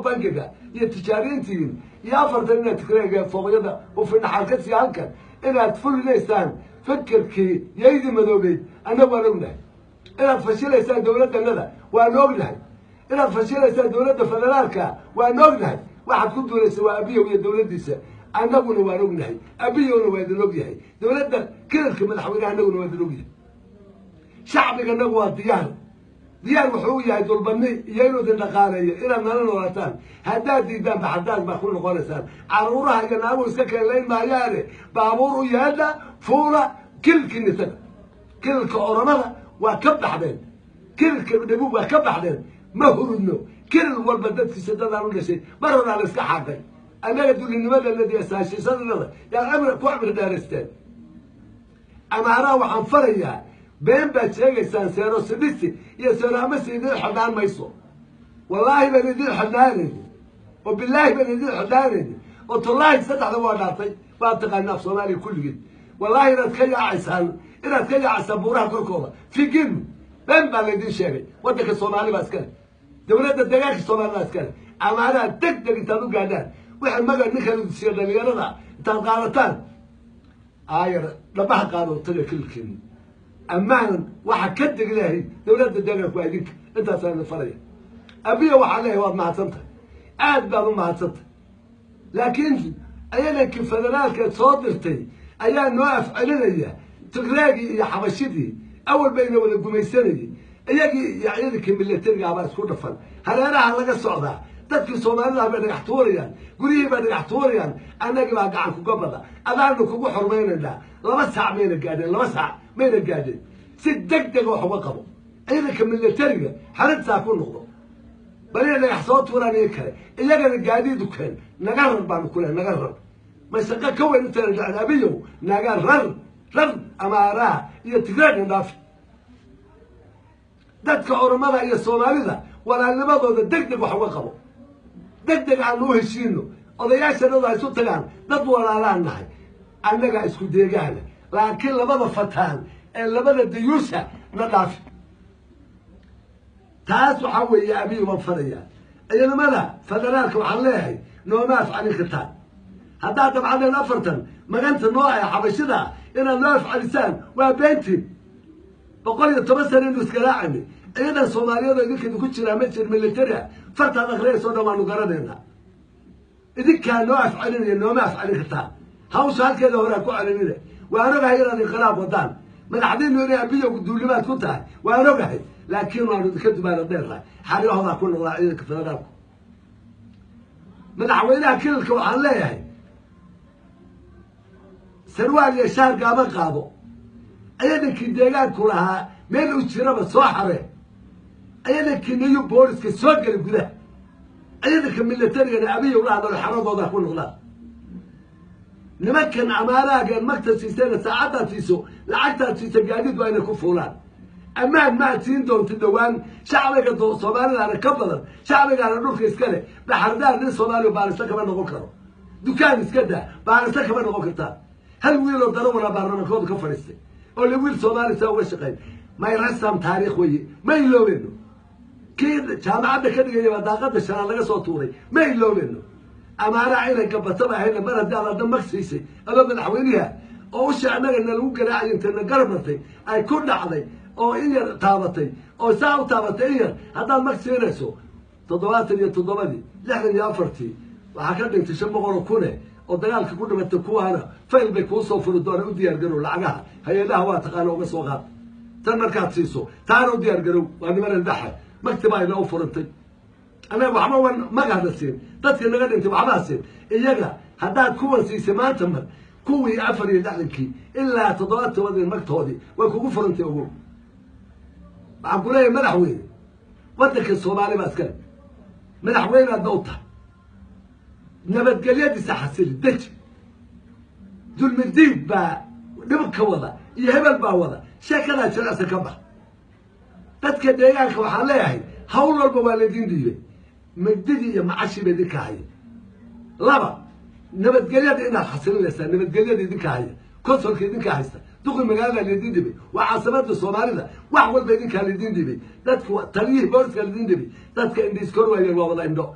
Bankiga iyo tijaariintiin iyo 40 inaad Tigreega fooqyada u fidhaxaal ka sii halkan inaad fulinaysaan fikirkii yaydii madoobeyd, annagu waan ognahay. Inaad fashilaysaan dowladdanada waan ognahay. Inaad fashilaysaan dowladda federaalka waan ognahay. Waxaad ku duulaysa waa Abiyow iyo dowladdiisa, annaguna waan ognahay, Abiyowna waa idin ogyahay, dowladda kililka madaxweynaha annaguna waa idin ogyahay. Shacbiganagu waa diyaar. Diyaar wuxuu u yahay dulbadni iyo inuu idin dhaqaaleeyo, inaad nala noolataan. Haddaad diidaan, baxadaad baa ku noqonaysaan. Caruuraha iyo naaguhu iska keenlayn maayaane, baabuur u yeedha, fuula kililkiina taga. Kililka Oromada waa ka baxdeen, kililka Dhabuub waa ka baxdeen. Ma hurudno. Kilil walba dadkiisa dadaan u dhashay mar horaa la iska xaaqay. Annaga dulinimadanada iyo saashiisadnada yaad amri ku amri dheeraysteen. Amaaraha waxaan farayaa, been baad sheegaysaan. Seero sidhisi iyo seero amase idiin xidhnaan mayso. Wallaahi baan idiin xidhnaanayni, oo bilaahi baan idiin xidhnaanayni, oo tallaahi, saddexda waa dhaartay, waa taqaana af Soomaaliya kulligeed. Wallaahi inaad ka yaacaysaan, inaad ka yaacaysaan buuraha korkooda figinu. Been baa laydin sheegay. Waddanka Soomaali baa iskale, dowladda deegaanka Soomaalida iskale. Amaanaha deg deg intaad u gaadhaan, wixii maga ninka siiyo dhalinyarada intaad qaadataan, aayar dhabaha qaado, taga kililkeeni ammaan. Waxa ka deg lehay dowladda deegaanku waa idinka. Intaasaan idin faraya. Abiya waxaa leeyahay, waad mahadsantahay, aad baad u mahadsantahay, laakiin ciidankii federaalka soo dirtay ayaa noo afcelinaya. Tigreegii iyo Xabashidii awal bayna wada gumaysanayay, iyagii iyo ciidankii militariga abaa isku dhafan. Hareeraha laga socdaa. Dadkii Soomaalida bay dhagax tuurayaan, guryihii bay dhagax tuurayaan. Annagii baa gacan kuga bada, adaanu kugu xurmaynaynaa. 2 saac mayna gaadheen, 2 saac mayna gaadheen. Si deg dega wax uga qabo. Ciidanka militariga xarintaa ku noqdo, bal inay dhagax soo tuuraan iyo kale. Iyagana gaadiidu keen, naga rar baanu ku leh, naga rar. Mashaqo ka weyn intayna dhacin, Abiyow, naga rar, rar Amaaraha iyo Tigreegna dhaafi. Dadka Oromada iyo Soomaalida walaalnimadooda deg deg wax uga qabo. Deg deg aanu u heshiino, odayaashanadu ay isu tagaan. Dad walaalaan nahay, annagaa isku deegaana, laakiin labada fataan ee labada dayuusha na dhaafi. Taas waxaa weeye Abiy baan farayaa. Ciidamada federaalka waxaan leeyahay, nooma afcalin kartaan. Haddaad dabcadeen 40 maganta noo ah Xabashida inaad noo afcalisaan, waa beentiin. 110 sana inu iskaraacani. Ciidan Soomaaliyeed oo idinka idinku jiraa ma jir military ah. Fartaad akhriyayso dhan waanu garanaynaa. Idinkaa noo afcelinaya, nooma afcalin kartaan. Hawsha halkeeda horaa ku celinina. Waan ogahay inaad inqilaab wadaan, madaxdiinu inay Abiyo duulimaad ku tahay waan ogahay, laakiin waanu idinka dubaana dheerrahay. Xaryahoodaa ku noqdaa ciidanka federaalku. Madaxweynaha kililka waxaan leeyahay, sarwaal iyo shaar gaaban qaado. Ciidankii deegaanku lahaa meel u jiraba soo xaree. Ciidankii New Booliska soo geli gudaha. Ciidanka militarigana Abiyow la hadalo, xaradooda ku noqdaan. Nimankan amaanaagan magta siisayna, saacaddaad siiso, lacagtaad siisa, gaadiid waa inay ku fuulaan. Ammaan maad siin doonta dhowaan. Shacbiga Soomaalidaana ka badan, shacbigaana dhulka iska leh. Baxardaar nin Soomaaliya baaristo kama noqon karo. Dukaan iska daa, baaristo kama noqon kartaa. Hal wiiloo darawala baarlamankooda ka fadhiistay oo la wiil Soomaaliya saa uga shaqeyn mayrasam. Taariikh weye, ma iloobeyno. Kii jaamacadda ka dhigaya baa daaqada shanaad laga soo tuuray. Ma iloobeyno. Amaanaha inay gabataba ahayna mar haddii aad adna mag siisay ama madaxweyniha oo usha annaga na lagu garaacayo intayna garab martay ay ku dhacday oo in yar taabatay oo saa u taabatay in yar, haddaad mag siinayso 77-dii, 64-tii waxaa ka dhintay 500,000 oo dagaalka ku dhimatay. Kuwaana fayl bay kuu soo furi doonaan. U diyaar garow. Lacagaha hay-adaha waa taqaana, uga soo qaad. Tan markaad siiso, taana u diyaar garow. Waa niman ilbaxa, magtibaa ina u furantay. Annaga waxba wan magahda siin, dadka naga dhintay waxbaa siin iyaga. Haddaad kuwan siisay maanta, mar kuwii 64-kii ilaa 77-dii magtoodii way kugu furantay, ogow. Waxaan ku leeyahay madaxweyne, waddanka Soomaali baa iskale, madaxweyneadna u tahay. Nabadgelyadiisa xasili, deji. Dulmidiid baa dhib ka wada iyo hebel baa wada, sheekadaa jilicsan ka bax. Dadka deegaanka waxaan leeyahay, hawl walba waa laydin dhiibay, magdidii iyo macashii ba idinka haya. Laba, nabadgelyada inaad xasilinaysaa, nabadgelyada idinka haya, konsolka idinka haysta, duqi magaalada laydin dhibay, waa caasimada Soomaalida, wax walba idinkaa laydin dhibay. Dadku taliyihii booliska laydin dhibay. Dadka indhiiskor waayeen, waa wada indho.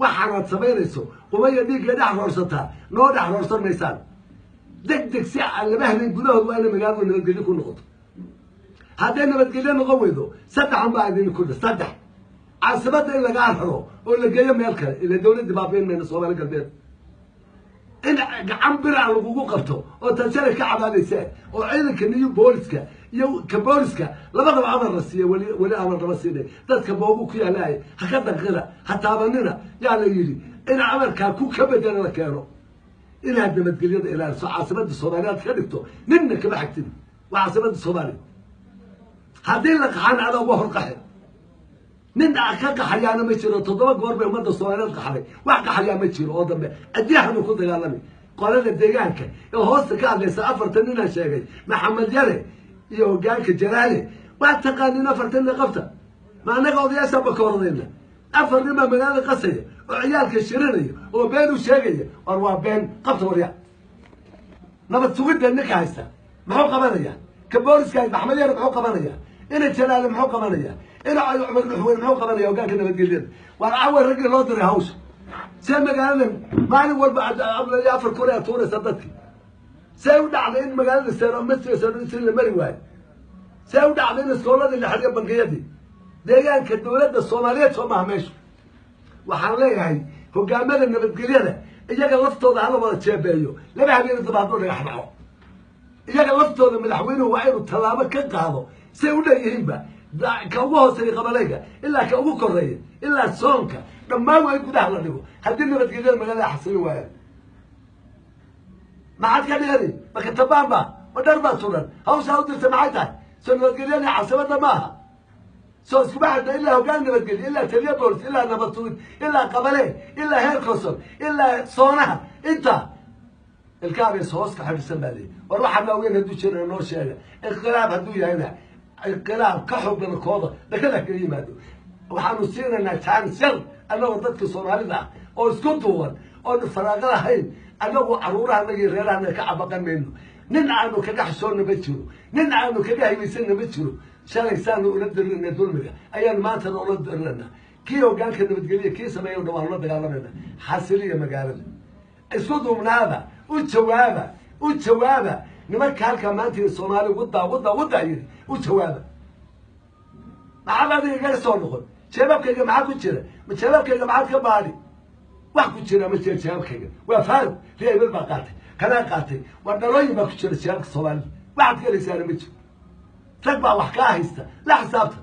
Waxaanaad samaynayso qumaya dhiigga dhex roorsataa, noo dhex roorsan maysaan. Deg deg si aan laba habeen gudahood waa inay magaaladu nabadgelyo ku noqoto. Hadday nabadgelyo noqon weydo, saddexan baa idin kudha. Saddex, caasimada in lagaa raro oo la geeyo meel kale, ila dawladdii baabiin mayno Soomaali Galbeed. In gacan bira lagugu qabto oo tanshalay ka cabaadaysa, oo ciidanka niyu booliska iyo ka booliska labadaba amar la siiya. Weli weli amar lama siinay. Dadka boogu ku yaalaaya ha ka danqina, ha taabanina yaa la yidhi. In amarkaa ku ka bedela la keeno, inaad nabadgelyada ilaaliso, caasimada Soomaaliyaad ka dhigto, ninna kama xagtid, waa caasimada Soomaaliya. Haddii la qaxana adaa uga horqaxe, nin ka qaxayaana ma jiro. 7 goor bay ummadda Soomaaliyeed qaxday, wax qaxayaa ma jiro oo dambe. Adyaxanu ku dagaalamay qolada deegaanka ee hoosta ka hadlaysa. Afartan ninaan sheegay, Maxamed Yare iyo hogaanka Jalaale, waa taqaanin. Afartan nin qabta, ma annaga odayaashaa bakooradayna? 4 nin baa magaalada qasaya oo ciyaalka shirinaya oo been u sheegaya. War waa been, qabta. Warya, nabad sugidda ninka haysta muxuu qabanaya? Ka booliska Maxamed Yare muxuu qabanaya? Ina Jalaale muxuu qabanaya? Ina Cumar Dhuxweyne muxuu qabanaya? Hogaanka nabadgelyada waar cawa raggii loo diray hawsha. See magaaladan maalin walba 4,000 aad tuuraysa dadki? See u dhacday in magaalada seero la mari waayo? See u dhacday in iskooladii la xidhiyo, bankiyadii? Deegaanka dawladda Soomaaliyeed soo maha meeshu? Waxaan leeyahay hogaamada nabadgelyada iyaga laftooda hala wada jeebeeyo. 2 habeen daba hadduu dhagax dhaco, iyaga laftooda madaxweynuhu waa inuu tallaabo ka qaado. Say u dheeyihiinba, ka ugu hooseeya qabalayga ilaa ka ugu koreeya ilaa soonka, dhammaan waa in gudaha la dhigo haddii nabadgelyada magaalada xasili waayaan. Maxaad ka dhigani? Maka tabaan ba ma dhar baa suran? Hawshaa u dirta maxay tahay? Soo nabadgelyada caasimada maaha? Soo iskuma xidhna ilaa hoggaan nabadgelyo, ilaa taliya boolis, ilaa nabad sugid, ilaa qabale, ilaa heer kosol, ilaa soonaha? Inta ilkaabay hoos ka xidhisan baa leeyi. War waxaa waaweyn hadduu jira noo sheega. Inqilaab hadduu yahayna, inqilaab ka xoog badan kooda dhakada kaga yimaado. Waxaanu siinaynaa jaanis yar, annagoo dadka Soomaalida ah oo isku duuban oon faraaqo lahayn. Annagu caruuraha annaga iyo reeraha ka cabaqan mayno. Nin aanu kaga xishoonna ma jiro, nin aanu kaga haybaysanna ma jiro. Shalay saanu ula dirirnay dulmiga ayaanu maantana ula dirirnaa. Kii hogaanka nabadgelya kii sameeya o dhan waanu la dagaalamayna. Xasiliya magaalada, isku duubnaada, u jawaaba, u jawaaba nimanka halkaa maanta Soomaali wadaa wadaa wadaa yidhi, u jawaaba. Maxaad adiga kaga soo noqon? Jeebabkayga maxaa ku jira? Ma jeebabkayga maxaad ka baadhi? Wax ku jira ma jira. Jeebabkayga waa faarug, reebel baa qaatay, kanaa qaatay, waa dhalooyin baa ku jira jeebabka Soomaalida. Waxaad ka helaysaana ma jiro. Rag baa wax kaa haysta, la xisaabta.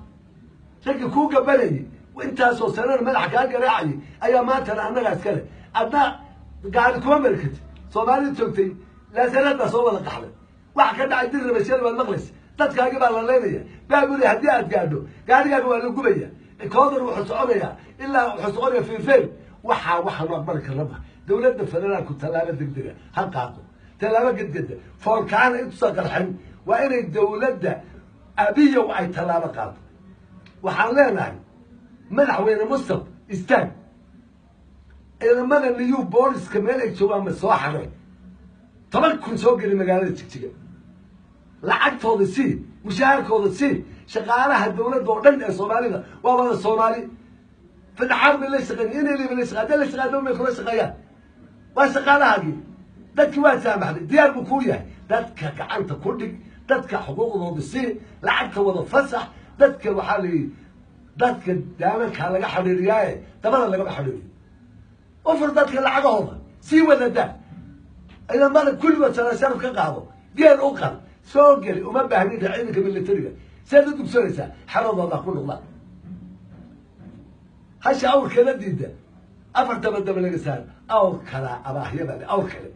Raggii kuu gabanayay intaasoo sanana madaxa kaa garaacayay ayaa maantana annagaa iskale. Adna gaari kuma mari karti. Soomaalida joogtay laasanaad baa soo wada qaxday. Waxa ka dhacay dir rabashada waad maqlaysa. Dadkaagi baa la leynaya. Baaburi haddii aad gaadho, gaarigaaga waa la gubaya. Koodan wuxuu soconayaa ilaa wuxuu soconaya fiirfeel. Waxaanu aqbali karnaba. Dawladda federaalku tallaabo degdega ha qaado, tallaabo gedgeda foolkaana intuusan qarxin waa inay dawladda Abiyow ay tallaabo qaado. Waxaan leenahay madaxweyne Mustaf, istaag. Ciidamada new booliska meel ay joogaan ma soo xaray, 10,000 soo geli magaalada Jigjiga, lacagtooda sii, mushaharkooda sii. Shaqaalaha dawladda oo dhan ee Soomaalida waa wada Soomaali. Fidxaar bay la shaqeyn, inay la shaqeyn, hadday la shaqeyn may kula shaqeeyaan. Waa shaqaalahaagii. Dadkii waa saamaxday, diyaar buu kuu yahay. Dadka gacanta ku dhig, dadka xuquuqdooda sii, lacagta wada fasax. Dadka waxaa la yidhi dadka daamankaa laga xidhiiriyaaye, dabada lagama xidhiiriyo. Ufur dadka lacagahooda sii wadadaa. Ciidamada kulligood sana sharaf ka qaado, geel u qal, soo geli. Uma baahnin ciidanka militariga. Sead u dugsanaysaa? Xeradooda ku noqdaan. Hasha awrkeeda diida afartaba daba laga saar. Awr kalaa abaahya baa awr kale.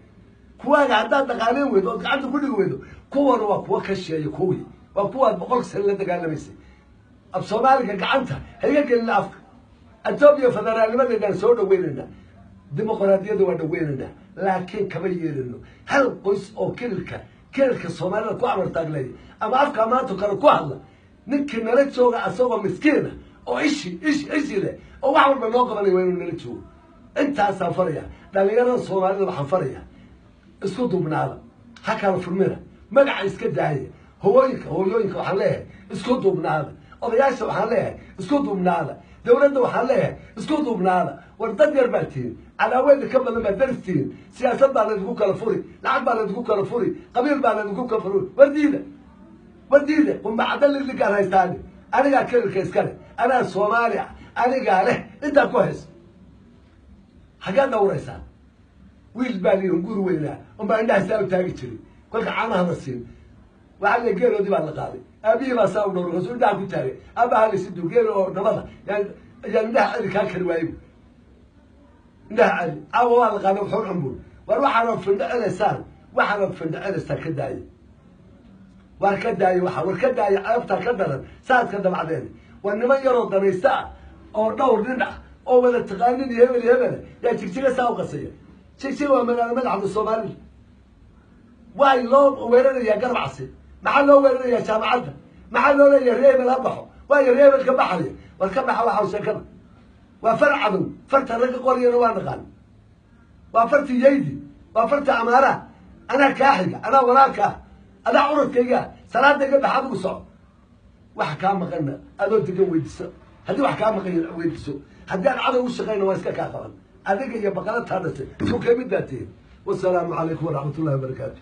Kuwaaga haddaad dhaqaaleyn weydo ood gacanta ku dhigi weydo, kuwana waa kuwa ka sheeya. Kuwii waa kuwaad 100 sano la dagaalamaysay. Af Soomaaliga gacanta hayga gelina afka. Etoobiya federaalnimadeedaan soo dhaweynaynaa, dimuqraadiyadda waa dhaweynaynaa, laakiin kama yeelino hal qoys oo kililka Soomaalida ku amartaagleeya ama afkaa maanta kale ku hadla. Ninkii nala jooga asagoo miskiina oo ishi ishi ishi leh oo wax walba noo qabanaya waa inuu nala joogo. Intaasaan faraya dhalinyarada Soomaalida. Waxaan faraya isku duubnaada, ha kala furmina, magaca iska daaya. Hooyooyinka waxaan leeyahay isku duubnaada. Odayaasha waxaan leeyahay isku duubnaada. Dawladda waxaan leeyahay isku duubnaada. War dad yar baa tihiin, cadaaweeda ka badan baa daris tihiin. Siyaasad baa laydinku kala furi, lacag baa laydinku kala furi, qabiil baa laydinku kala furi. War diida, war diida. Qumbacadda ligligaan haystaani, anigaa kelilka iskale, anaa Soomaali ah, anigaa leh. Intaa ku hayso, xaggeed dhawraysaan? Wiil baa liihin guri weynaa unbaa indhaha saa u taagi jiray kolka caanaha la siin. Waxaa la geeloodii baa la qaaday, aabihii baa saa u dhowray, kaasuu indhaha ku taagay. Aabaha laysidu geel oo nabada yaan indhaha celi kaa kari waayey, indhaha celi. Caawa waa la qaaday wuxuu cunbul. War waxaanad findhicinaysaan, waxaanad findhicinaysaan ka daaye. War ka daaye waxa, war ka daaye. Ceebtaa ka daran saaad ka dabacdeen. War niman yaroo danaysta ah oo dhowr nin ah oo wada taqaanin iyo hebel iyo hebel yaa Jigjiga saa u qasaya. Jigjiga waa magaalo madaxda Soomaalida. Waay loo weerarayaa Garab Casi? Maxaa loo weerarayaa jaamacadda? Maxaa loo leeyahay reebel ha baxo? Waayo reebel ka baxaya. War ka baxa waxa sheekada. Waa far cadow, farta ragga qorayana waa naqaan, waa farti yaydi, waa farta amaaraha. Anaa kaa xiga, anaa walaalkaa, adaa curadkaygaa. Salaada iga bax, adigu soco. Wax kaa maqanna adoo degan weydiso. Haddii wax kaa maqan weydiso. Haddii aan cadow u shaqayna waa iska kaa qaban. Adiga iyo baqalataa dhashay isku kee mid baa tihin. Wasalaamu calaykum waraxmat ullahi wabarakaatu.